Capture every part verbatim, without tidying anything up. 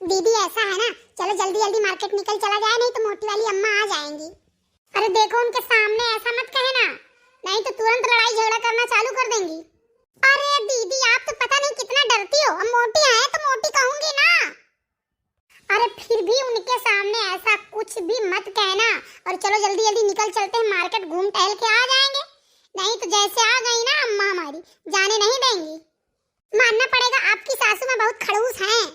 दीदी, ऐसा है ना, चलो जल्दी जल्दी मार्केट निकल चला जाए, नहीं तो मोटी वाली अम्मा आ जाएंगी। अरे देखो, उनके सामने ऐसा मत कहना, नहीं तो तुरंत लड़ाई झगड़ा करना चालू कर देंगी। अरे दीदी, आप तो पता नहीं कितना डरती हो, अब मोटी आए तो मोटी कहूंगी ना। अरे फिर भी उनके सामने ऐसा कुछ भी मत कहना, और चलो जल्दी जल्दी निकल चलते हैं मार्केट, घूम टहल के आ जाएंगे, नहीं तो जैसे आ गई ना अम्मा हमारी, जाने नहीं देंगी। मानना पड़ेगा, आपकी सासू में बहुत खड़ूस हैं।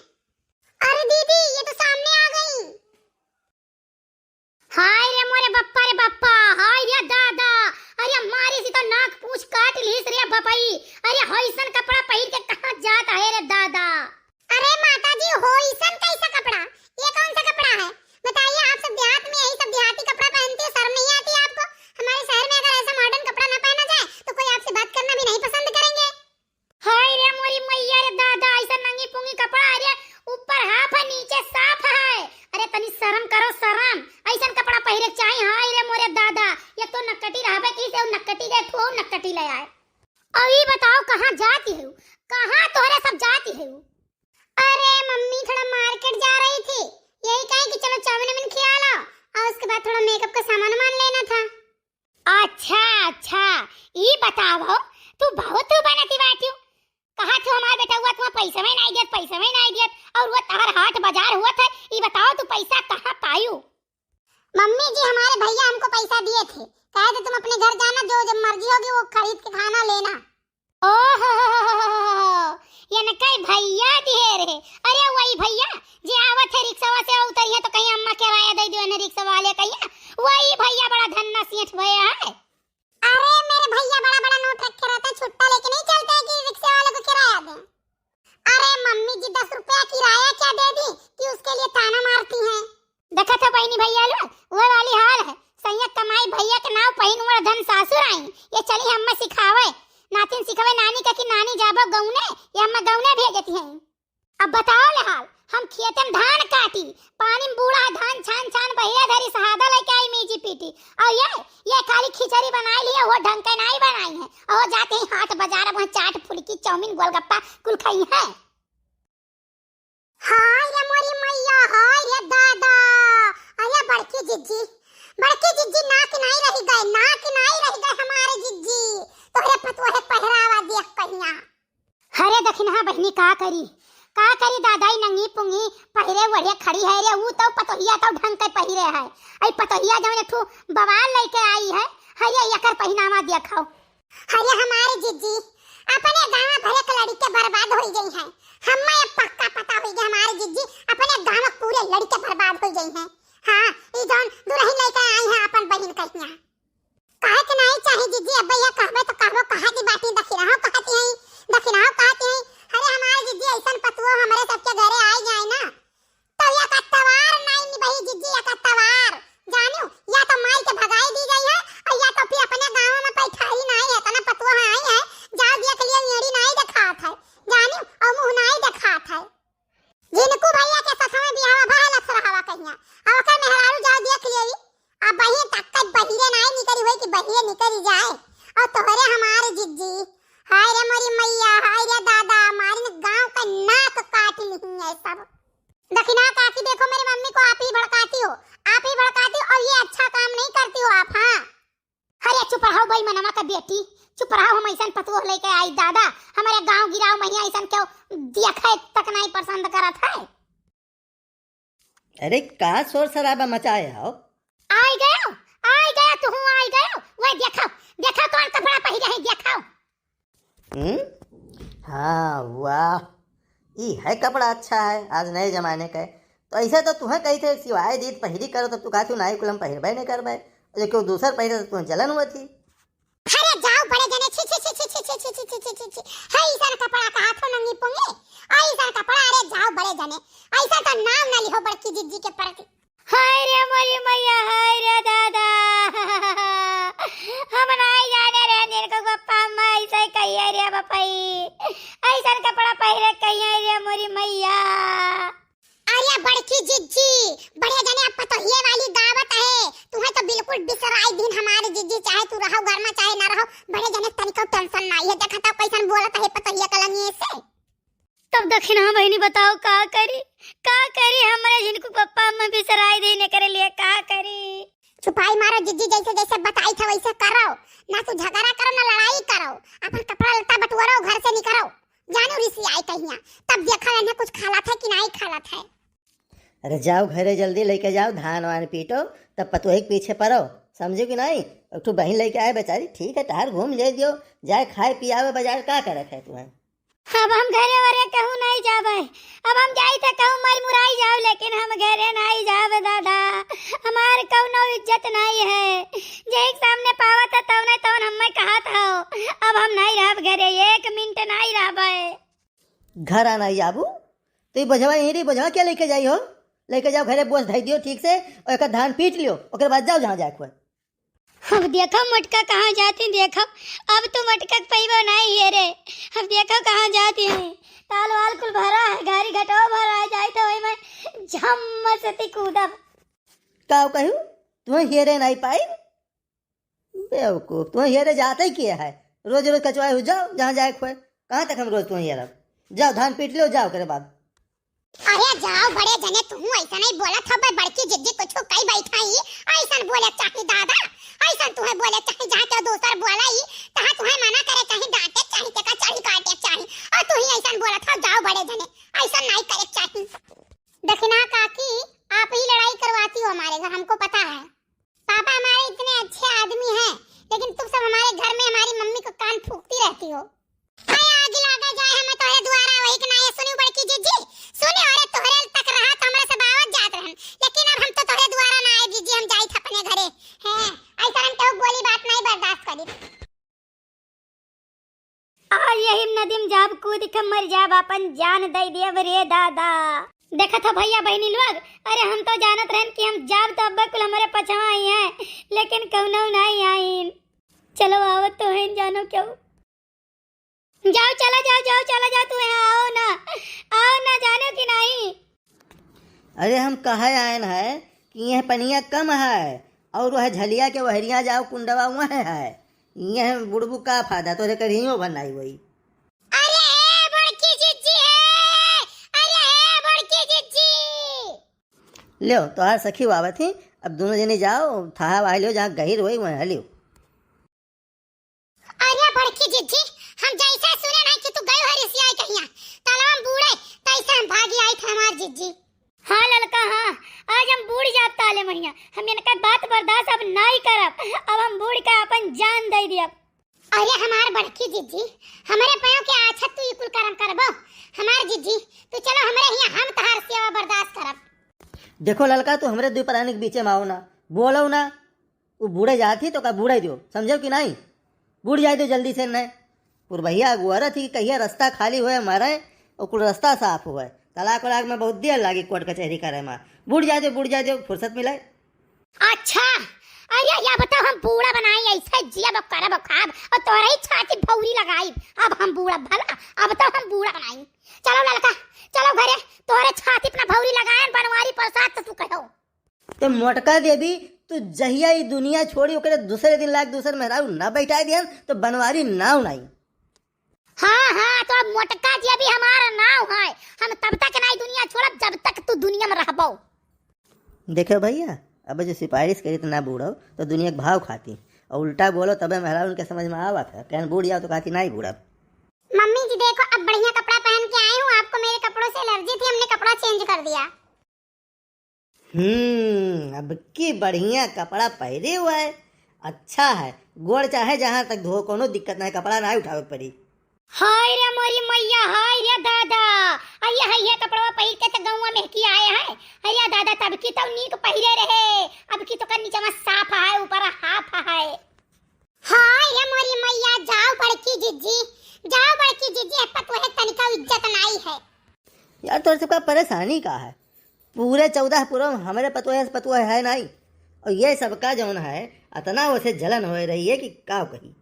अरे दीदी, ये तो सामने आ गई। हाय रे मोरे बप्पा रे बप्पा, हाय रे दादा, अरे मारी सी तो नाक पूछ काट लीस रे बपई। अरे होइसन कपड़ा पहिर के कहाँ जात है रे दादा? अरे माता जी, होइसन कैसा कपड़ा? ये कौन सा कपड़ा है? बताइए, आप सब देहात में यही सब देहाती कपड़ा पहनते हो, शर्म नहीं आती आपको? हमारे शहर में अगर ऐसा मॉडर्न कपड़ा ना पहना जाए तो कोई आपसे बात करना भी नहीं पसंद करेंगे। हाय रे मोरी मैया रे दादा, ऐसा नंगी पुंगी कपड़ा, अरे ऊपर हाफ है, नीचे साफ है। अरे तनी शर्म करो, शर्म। ऐसन कपड़ा पहिरे के चाही। हाय रे मोरे दादा, ये तो नकटी रहबे की से नकटी गए ठो नकटी ले आए। और ये बताओ, कहाँ जाती है? कहाँ तोहरे सब जाती है? अरे मम्मी, थोड़ा मार्केट जा रही थी, यही कहे कि चलो चाउमीन वाउमीन खिया लो, और उसके बाद थोड़ा मेकअप का सामान वामान लेना था। अच्छा, अच्छा, ई बताओ, तू बहुत तू बनती बाटियो। कहा तू हमार बेटा हुआ, तुम्हारा पैसा में नहीं दियत, पैसा में नहीं दियत, और वो तहर हाट बाजार हुआ था, ई बताओ तू पैसा कहाँ पायू? मम्मी जी, हमारे भैया हमको पैसा दिए थे, कहे थे तुम अपने घर जाना, जो जब मर्जी होगी वो खरीद के खाना लेना। ओहो, ये न कई भैया दिए रहे। अरे वही भैया जे आवत है रिक्शवा से उतरिया तो कहीं अम्मा किराया दे दियो ने रिक्शा वाले कहिया। वही भैया बड़ा धन्ना सेठ भैया है। अरे मेरे भैया बड़ा बड़ा नोट रखे रहते हैं, छुट्टा लेके नहीं चलते हैं कि रिक्शे वाले को किराया दें। अरे मम्मी जी, दस रुपया किराया क्या दे दी कि उसके लिए ताना मारती हैं। देखत हो बहिनी भैया लोग, वह वाली हाल है। सैया कमाई भैया के नाव पहिन उमर धन सासुर आई। ये चली हम्मे सिखावे, नातिन सिखावे नानी का कि नानी जाबो गौने, ये हम्मे गौने भेजती हैं। अब बताओ ले हाल, हम खेते में धान काटी, पानी में बूढ़ा धान छान छान बहिरे धरी सहादा लेके आई मीजी पीटी। और ये, ये खाली खिचड़ी बनाई लिया, वो ढंग के नहीं बनाई है। और जाते ही हाट बाजार में चाट फुल्की चाउमीन गोलगप्पा कुल खाई है। हाय रे मोरी मैया, हाय रे दादा। अरे बड़की जिज्जी, बड़की जिज्जी, नाक नाई रह गए, नाक नाई रह गए हमारे जिज्जी। तोहरे पतोहे पहरावा देख कहिया। अरे दखिनहा बहिनी, का करी, का करी दादा, ई नंगी पुंगी पहिरे ओढ़े खड़ी है रे। ऊ तो पतोहिया तो ढंग के पहिरे है, आई पतोहिया जौन एक ठू बवाल लेके आई है। अरे एकर पहिनावा देखो। अरे हमारे जिज्जी अपने गाँव भरे के लड़के बर्बाद हो गई है। हम्मे अब पक्का पता हो गया, हमारे जिज्जी अपने गाँव पूरे लड़के बर्बाद हो गई है। हाँ, ई जौन दुल्हन लेके आई है अपन बहिन कहिया। कहे के नहीं चाही जिज्जी, अब भैया कहबे तो कहबो, कहा की बाटी दखिनहो कहती है, दखिनहो कहती है। अरे हमारे जिज्जी ऐसन पतुओ हमरे सबके घरे आई जाए ना, तो या कत्तवार नाई निभाई जिज्जी, या कत्तवार। जानियो, या तो माई के भगाई दी गई है, और या तो फिर अपने गाँव में पैठारी नाई है, इतना पतुआ आई है, जाओ दिया के लिए एड़ी नाई दिखात है, जानियो, और मुँह नाई दिखात है। जिनको भैया के ससुर में बियाह भा लसरहवा कहिया, और ओकर मेहरारू जाओ दिया के लिए, अब बहिन तक के बहिरे नाई निकरी हुई कि बहिरे निकरी जाए, और तोहरे हमारे जिज्जी, हाय रे मोरी मैया, हाय रे दादा, मारी न गाँव का नाक काट ली है सब। दखिना काकी, देखो मेरी मम्मी को आप ही भड़काती हो, आप ही भड़काती हो, और ये अच्छा काम नहीं करती हो आप। हाँ, अरे चुप रहो बेईमनवा का बेटी, चुप रहो। हम ऐसन पतोह लेके आई दादा, हमारे गाँव गिराव महिया ऐसन क्यों देखे तक नहीं पसंद करत है। अरे का शोर शराबा मचाए हो? आई गयो, आई गयो, तू आई गयो। वह देखो, देखो कौन कपड़ा पहिरे है, देखो। हम्म? हाँ, वाह, ई है कपड़ा अच्छा है, आज नए जमाने का है। तो ऐसे तो तुहें कही थे, सिवाय दीत पहिरी करो, तो तू कहा तू नाई कुलम पहिरबे नहीं करबे। जो क्यों दूसर पहिरे तो तुहें जलन हुआ थी। अरे जाओ बड़े जने, छी, छी, छी। है ऐसा कपड़ा कहा थो नंगी पुंगी, ऐसा कपड़ा, अरे जाओ बड़े जने, ऐसा तो नाम ना लिहो बड़की जिज्जी के प्रति। हाय रे मोरी मैया, हाय रे दादा, हम नहीं जाने रे जिनको पप्पा अम्मा ऐसे कहिए रे बपई, ऐसा कपड़ा पहिरे कहिए रे मोरी मैया। अरे बड़की जिज्जी, बड़े जने अब पतोहिए वाली दावत है, तुम्हें तो बिल्कुल बिसराई दिन हमारे जिज्जी, चाहे तू रहो घर में चाहे ना रहो, बड़े जने तनिको टेंशन नहीं है। देखा तो कैसन बोलत है पतोहिया कलंगी से। तब दखिना बहिनी बताओ का करी, का करी? सराय दिन एकरे लिए का करी? चुपाई मारो जिज्जी, जैसे जैसे बताई था वैसे करो, ना तू झगड़ा करो ना लड़ाई करो, अपन कपड़ा लत्ता बटुआरो घर से निकरो, जानू रिसी आई कहिया, तब देखा इन्हें कुछ खालत है कि नहीं खालत है। अरे जाओ घरे जल्दी लेके जाओ, धान वान पीटो, तब पतोही के पीछे पड़ो, समझो कि नहीं? एक ठो बहिन लेके आए बेचारी, ठीक है, टहर घूम ले दियो, जाए खाए पियावे बाजार, का करत है तुम्हें? अब हम घरे वरे कहूँ नहीं जाबे, अब हम जाई तो कहूँ मर मुराई जाओ, लेकिन हम घरे नहीं जाबे दादा, हमार कौनो इज्जत नहीं है, जे एक सामने पावत है तौने तौन हमें कहत हो, अब हम नहीं रहब घरे, एक मिनट नहीं रहबे। घर आना ही आबू, तो ये बोझवा यहीं रही, बोझवा क्या लेके जाई हो? लेके जाओ घरे, बोझ धई दियो ठीक से, और एक धान पीट लियो, ओकर बाद जाओ जहाँ जाए के होए। अब देखो मोटका कहाँ जाती, देखो, अब तू मोटका के पइबो नहीं है रे, अब देखो कहाँ जाती है। ताल वाल कुल भरा है, गाड़ी घटो भरा है, जाई तो वही में झम्म से ती कूदब। का कहू, तुम्हें हेरे नहीं पाई? बेवकूफ, तुम्हें हेरे जाते ही किया है, रोज रोज कचवाए हो जाओ जहाँ जाए खोए, कहाँ तक हम रोज तुम्हें हेरब? जाओ धान पीट लो, जाओ करे बाद। अरे जाओ बड़े जने, तुहूँ ऐसा नहीं बोलत हो बे, बड़की जिज्जी कुछ कई बैठा ही, ऐसा बोले चाही दादा, ऐसा तुम्हें बोले चाही, जहाँ केहू दूसर बोला ही, तहाँ तुम्हें मना करे चाही, डांटे चाही, तेका चढ़ी काटे चाही, और तू ही ऐसा बोलत हो, जाओ बड़े जने, ऐसा नहीं करे चाही। दखिना काकी, आप ही लड़ाई करवाती हो हमारे घर, हमको पता है। पापा हमारे इतने अच्छे आदमी हैं, लेकिन तुम सब हमारे घर में हमारी मम्मी को कान फूंकती रहती हो। हाय, आग लागे जाए, हमें तोहरे दुआरा वही के नाई सुनी बड़की जिज्जी, सुनी, अरे तोहरे तक रहा तो हमरा से बावत जात रहन, लेकिन अब हम तो तोहरे दुआरा ना आए जिज्जी, हम जाई थे अपने घरे। हैं, ऐसा हम केहू बोली बात नहीं बर्दाश्त करी। आज यही नदी में जाब कूद के मर जाब, अपन जान दे देब रे दादा। देखत हो भैया बहिनी लोग, अरे हम तो जानत रहन कि हम जाब तो अब्बे कुल हमरे पछवा आई हैं, लेकिन कौनो नहीं आइन। चलो आवत तो हैं जानो क्यों। जाओ चला जाओ, जाओ चला जाओ, तू यहाँ आओ ना, आओ ना जानो कि नहीं। अरे हम कहे आयन है कि यह पनिया कम है और वह झलिया के वहरिया जाओ कुंडवा वह है, यह बुड़बू का फायदा, तोरे करियो भर नाई वही। अरे हे बड़की जिज्जी हे, अरे हे बड़की जिज्जी। ल्यो, तोहार सखी आवत ही, अब दोनों जने जाओ, थाहा वाह लियो, जहाँ गहिर होई वहाँ लियो। अरे बड़की जिज्जी, हम जैसे सुने नहीं कि तू गयो है रिसियाई कहिया, तालाब में बूड़े, तैसे हम भागी आई थे हमार जिज्जी। हाँ ललका, हाँ, आज हम बूड़ जाब ताले महिया, हम इनका बात बर्दाश्त अब नहीं करब, अब हम बूड़ के अपन जान दे दियब। अरे हमार बड़की जिज्जी, हमरे पाँव के आछत तू ई कुल करम करबो? हमार जिज्जी, तू चलो हमरे हियाँ, हम तहार सेवा बर्दाश्त करब। देखो ललका, तू हमरे दुई प्राणी के बीचे में आओ ना, बोलो ना। उ बूड़े जात ही तो का बूड़े दियो, समझो कि नहीं? बूड़ जाए दियो जल्दी से, नहीं पुरबहिया अगुआरत ही कि कहिया रास्ता खाली होए हमारे, और कुल रास्ता साफ होए। तलाक वलाक में बहुत देर लागी कोर्ट कचहरी करे में। बूड़ जाए दियो, बूड़ जाए दियो, फुर्सत मिले। अच्छा, अरे या बताओ हम बूड़ा बनाई, ऐसे जिया बक करब खाब और तोरे ही छाती भौरी लगाई। अब हम बूड़ा भला, अब तो हम बूड़ा बनाई। चलो ललका, चलो घरे, तोरे छाती अपना भौरी लगाए बनवारी प्रसाद तो तू कहो। तो मोटका देवी, तू जहिया ई दुनिया छोड़ी, ओकरे दूसरे दिन लाग दूसर मेहरारू ना बैठाए दिहन, तो बनवारी ना उनाई। हाँ, हाँ, तो अब मोटका जी अभी हमारा नाव है, हम तब तक ना ई दुनिया छोड़ब, जब तक तू दुनिया में रहबो। देखो भैया, अब जो सिफारिश करी तो ना बूढ़ो, तो दुनिया के भाव खाती, और उल्टा बोलो तबे मेहरारू उनके समझ में आवत है, कहन बूढ़ जाओ तो कहती नहीं बूढ़ब। मम्मी जी देखो, अब बढ़िया कपड़ा पहन के आई हूँ, आपको मेरे कपड़ों से एलर्जी थी, हमने कपड़ा चेंज कर दिया। हम्म, अब की बढ़िया कपड़ा पहिरे हुआ है, अच्छा है। गोड़ चाहे जहाँ तक धो, कोनो दिक्कत ना है, कपड़ा ना उठावे के पड़ी। हाय रे मोरी मैया, हाय रे दादा, अरे हइये कपड़वा पहिर के त गौवा में की आए हैं। अरे दादा, तब की तो नीक पहिरे रहे, अब की तो कर नीचे में साफ है, ऊपर हाफ है। हाय रे मोरी मैया, जाओ बड़की जिज्जी, जाओ बड़की जिज्जी, अब पतोहे तनिका इज्जत नाई है। यार, तोरे सबका परेशानी का है? पूरे चौदह पुरवा में हमरे पतोहे से पतोहे है नाई, और ये सबका जौन है, अतना वैसे जलन होए रही है कि का कही।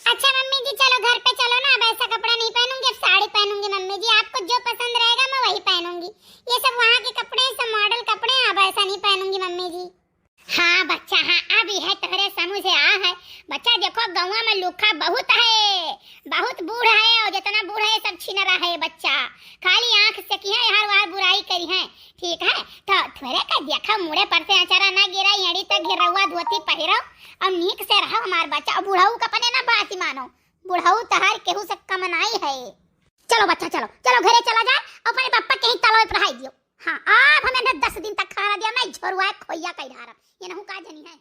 अच्छा मम्मी जी, चलो घर पे चलो ना, अब ऐसा कपड़ा नहीं पहनूंगी, अब साड़ी पहनूंगी मम्मी जी, आपको जो पसंद रहेगा मैं वही पहनूंगी। ये सब वहाँ के कपड़े हैं, सब मॉडल कपड़े हैं, अब ऐसा नहीं पहनूंगी मम्मी जी। हाँ बच्चा, हाँ, अब यह तोहरे समझ आ है। बच्चा देखो, गौवा में लूखा बहुत है, बहुत बूढ़ है, और जितना बूढ़ है सब छिनरा है बच्चा। खाली आँख सेकिहैं, हर वार बुराई करिहैं। ठीक है, तो थोरे का देखा, मुड़े पर से अचारा ना गिरा, एड़ी तक घेरवा धोती पहिरो, अब नीक से रहो हमार बच्चा। अब बुढ़ऊ का अपने ना बात मानो, बुढ़ऊ तहार केहू से कम नाई है। चलो बच्चा, चलो, चलो घरे चला जा, अपने पापा के ही तलवे पर रहाई दियो। हाँ, अब हमें ना दस दिन तक खाना दिया, मैं झोरुआ खोइया कई ढारब, ये नहु का जनी है।